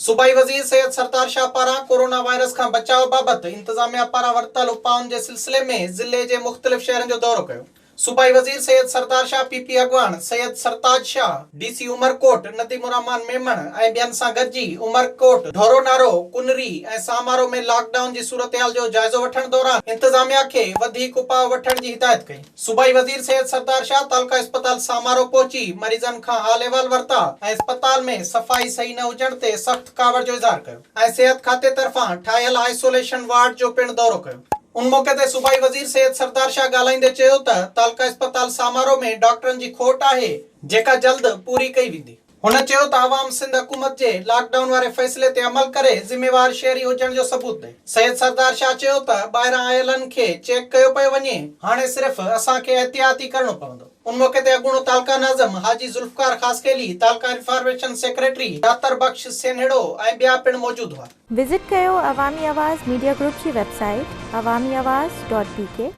صوبائي وزير سيد سردار شاهه پاران ڪورونا وائرس کان بچاء بابت انتظاميا پاران ورتل اپائن جي سلسلي ۾ ضلعي جي مختلف شهرن جو دورو ڪيو. صوبائي وزير سيد سردار شاهه پي پي اڳواڻ سيد سرتاج شاهه، ڊي سي عمرڪوٽ نديم الرحمان ميمڻ ۽ ٻين سان گڏجي عمرڪوٽ، ڍورو نارو، ڪنري ۽ سامارو ۾ لاڪ ڊائون جي صورتحال جو جائزو وٺڻ دوران انتظاميا کي وڌيڪ اپاء وٺڻ جي هدايت ڪئي. صوبائي وزير سيد سردار شاهه تعلقه اسپتال سامارو پهچي مريضن کان حال احوال ورتا ۽ اسپتال ۾ صفائي صحيح نه هجڻ تي سخت ڪاوڙ جو اظهار ڪيو. ۽ صحت کاتي طرفان ٺاهيل آئسوليشن وارڊ جو پڻ دورو ڪيو. ان موقعي تي صوبائي وزير سيد سردار شاهه ڳالهائيندي چيو ته تعلقه اسپتال سامارو ۾ ڊاڪٽرن جي کوٽ آهي جيڪا جلد پوري ڪئي ويندي. هن چيو ته عوام سنڌ حڪومت جي لاڪ ڊائون واري فيصلي تي عمل ڪري ذميوار شهري هجڻ جو ثبوت ڏئي. سيد سردار شاهه چيو ته ٻاهران آيلن کي چيڪ ڪيو پيو وڃي هاڻي صرف اسان کي احتياط ئي ڪرڻو پوندو. ان موقعي تي اڳوڻو تعلقه ناظم حاجي ذوالفقار خاصخيلي، تعلقه انفارميشن سيڪريٽري ڏاتر بخش سينهڙو ۽ ٻيا پڻ موجود هئا. وزٽ ڪيو عوامي آواز ميڊيا گروپ جي website Awami Awaz dot B K.